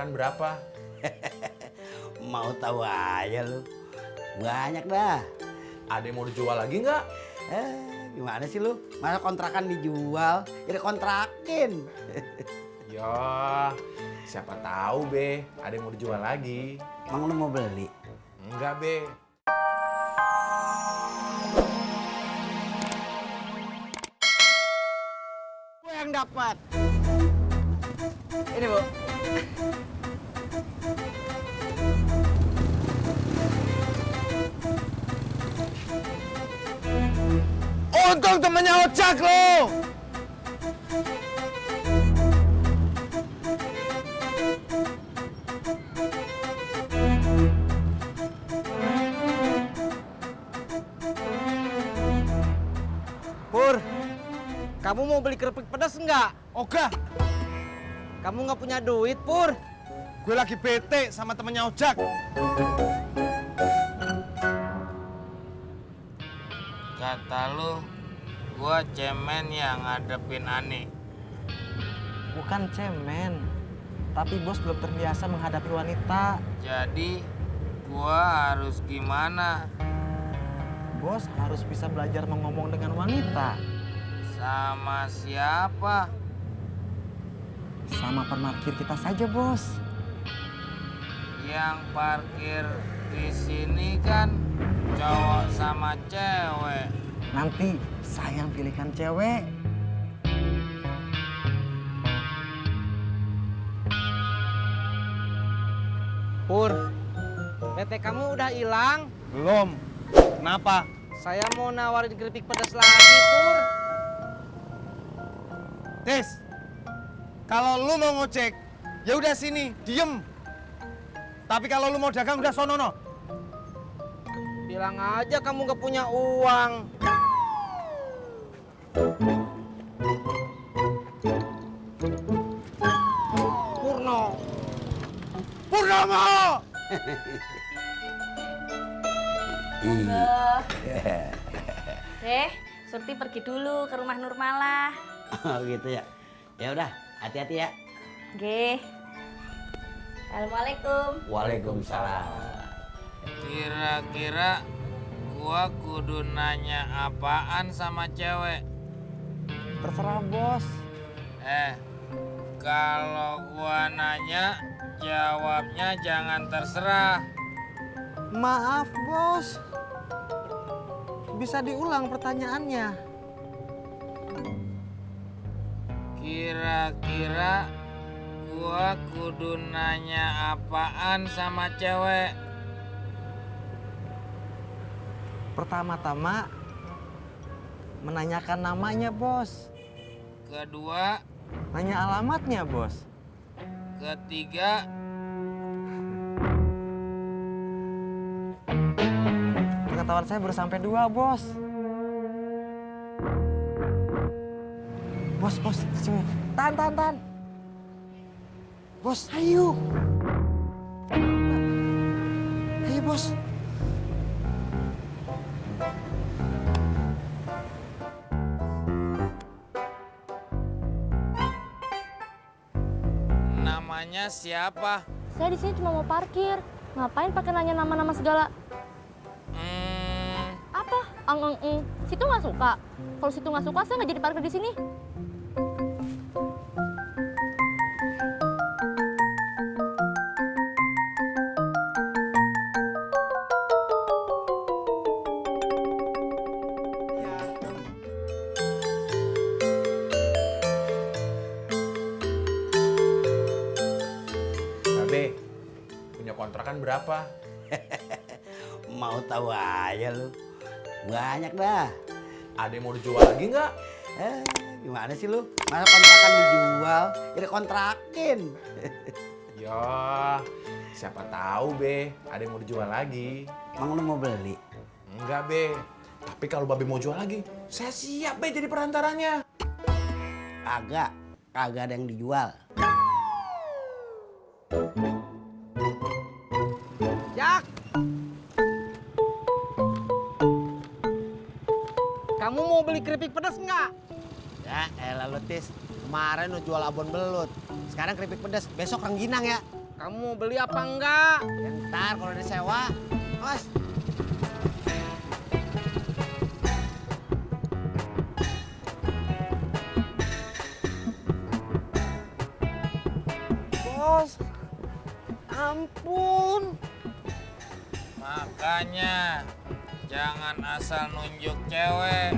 kontrakan berapa? Mau tahu aja lu. Banyak dah. Ada yang mau dijual lagi nggak? Gimana sih lu? Masa kontrakan dijual? Ya kontrakin. Ya, siapa tahu be, ada yang mau dijual lagi. Emang lu mau beli? Enggak be. Gue yang dapat. Ini, Bu. Untung temennya Ojak lo. Pur, kamu mau beli keripik pedas enggak? Ogah, Kamu nggak punya duit, Pur. gue lagi bete sama temennya Ojak. Kata lu, gua cemen yang ngadepin Ani. Bukan cemen, tapi bos belum terbiasa menghadapi wanita. Jadi, gua harus gimana? Bos harus bisa belajar mengomong dengan wanita. Sama siapa? Sama pemarkir kita saja, bos. Yang parkir di sini kan cowok sama cewek. Nanti saya yang pilihkan cewek. Pur, PT kamu udah hilang? Belum. Kenapa? Saya mau nawarin keripik pedas lagi, Pur. Tis, kalau lu mau ngojek, ya udah sini, diem. Tapi kalau lu mau dagang udah sono no. Bilang aja kamu gak punya uang. Purno. Purnomo! Surti pergi dulu ke rumah Nurmalah. Oh gitu ya. Ya udah, hati-hati ya. Nggih. Assalamualaikum. Waalaikumsalam. Kira-kira gua kudu nanya apaan sama cewek? Terserah, bos. Kalau gua nanya, jawabnya jangan terserah. Maaf, bos. Bisa diulang pertanyaannya. Kira-kira gua kudu nanya apaan sama cewek? Pertama-tama menanyakan namanya, bos. Kedua, Nanya alamatnya, bos. ketiga, Pengetahuan saya baru sampai 2, bos. Bos, sini. Tahan. Bos, ayo. Ayo, bos. namanya siapa? Saya di sini cuma mau parkir. Ngapain pakai nanya nama-nama segala? Apa? Situ nggak suka. Kalau situ nggak suka, saya nggak jadi parkir di sini. Babe, punya kontrakan berapa? Mau tahu aja lu. Banyak dah. Ada yang mau dijual lagi nggak? Gimana sih lu? Masa kontrakan dijual? Ya kontrakin. Ya, siapa tahu be, ada yang mau dijual lagi. Emang lu mau beli? Enggak be, tapi kalau babe mau jual lagi, saya siap be jadi perantaranya. Kagak ada yang dijual. Jak! Kamu mau beli keripik pedas nggak? Ya elah lu Tis, kemarin lu jual abon belut. Sekarang keripik pedas, besok rengginang ya. Kamu mau beli apa enggak? Ya, ntar kalau udah sewa. Bos. Bos, ampun. Makanya jangan asal nunjuk cewek.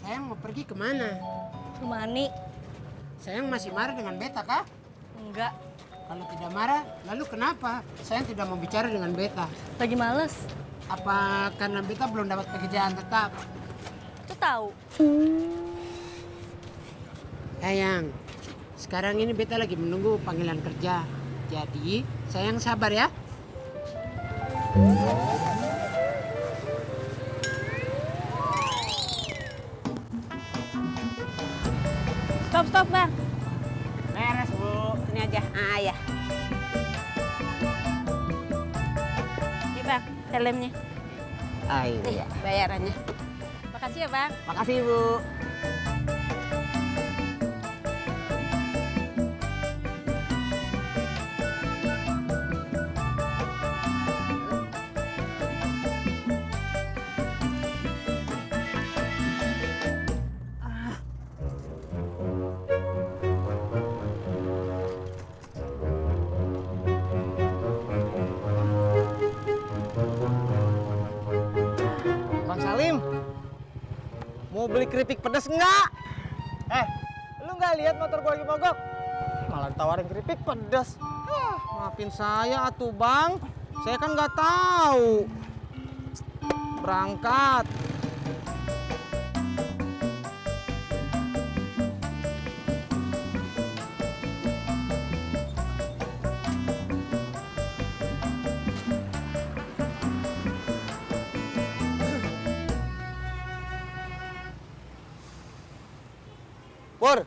Sayang mau pergi kemana? Rumani. Sayang masih marah dengan beta kah? Enggak. Kalau tidak marah, lalu kenapa? Sayang tidak mau bicara dengan beta. Lagi males. Apa karena beta belum dapat pekerjaan tetap? Lu tahu. Sayang, sekarang ini beta lagi menunggu panggilan kerja. Jadi, sayang sabar ya. Stop, Bang. Beres, Bu. Sini aja. Ah, ya. Ini, Bang, helmnya. Ah, iya. Bayarannya. Makasih ya, Bang. Makasih, Bu. Bang Salim, mau beli keripik pedas enggak? Lu nggak lihat motor gua lagi mogok? Malah ditawarin keripik pedas. Maafin saya atuh bang, saya kan nggak tahu. Berangkat. Pur,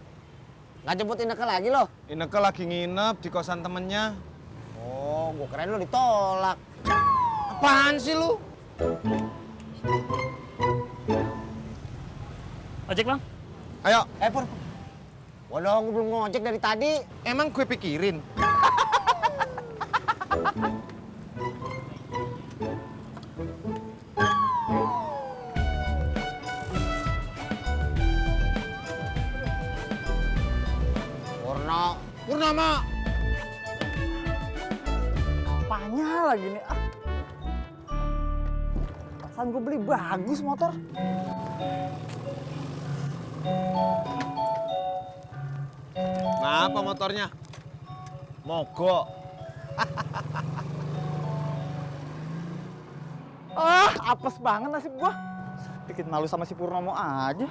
nggak jemput Ineke lagi loh. Ineke lagi nginep di kosan temennya. Oh, gua keren lu ditolak. Apaan sih lu? Ojek, Bang. Ayo, Pur. Gua dong, gua belum ngojek dari tadi. emang gue pikirin. Purnama. Apanya lagi nih? Perasaan gue beli bagus motor. Ngapa motornya? Mogok. Apes banget nasib gua. Bikin malu sama si Purnomo aja.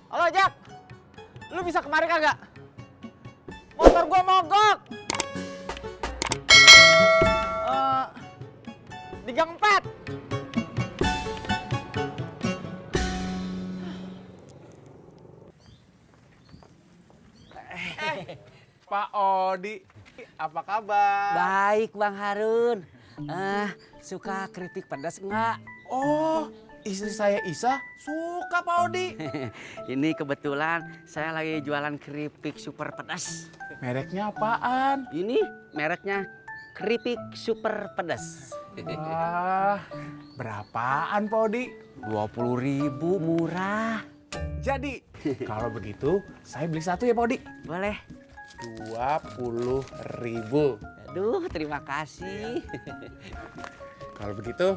Halo Jak, lu bisa kemari kagak? Motor gua mogok. Di gang 4. Pak Odi, apa kabar? Baik, Bang Harun. Suka keripik pedas nggak? Oh, istri saya Isa suka Pak Odi. Ini kebetulan saya lagi jualan keripik super pedas. Mereknya apaan? Ini mereknya keripik super pedas. Wah, berapaan Pak Odi? 20.000 murah. Jadi, kalau begitu saya beli satu ya Pak Odi. Boleh. 20.000. Aduh, terima kasih. Kalau begitu,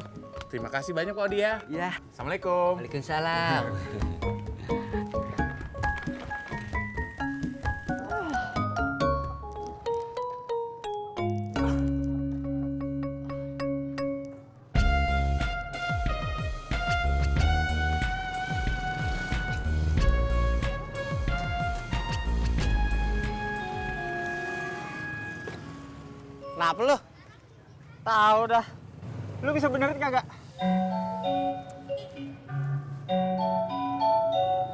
terima kasih banyak Pak Odi ya. Ya, Assalamualaikum. Waalaikumsalam. Kenapa lu? Tahu dah. Lu bisa benerin kagak?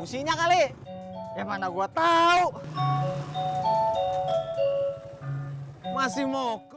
Businya kali. Ya mana gua tahu. Masih mogok.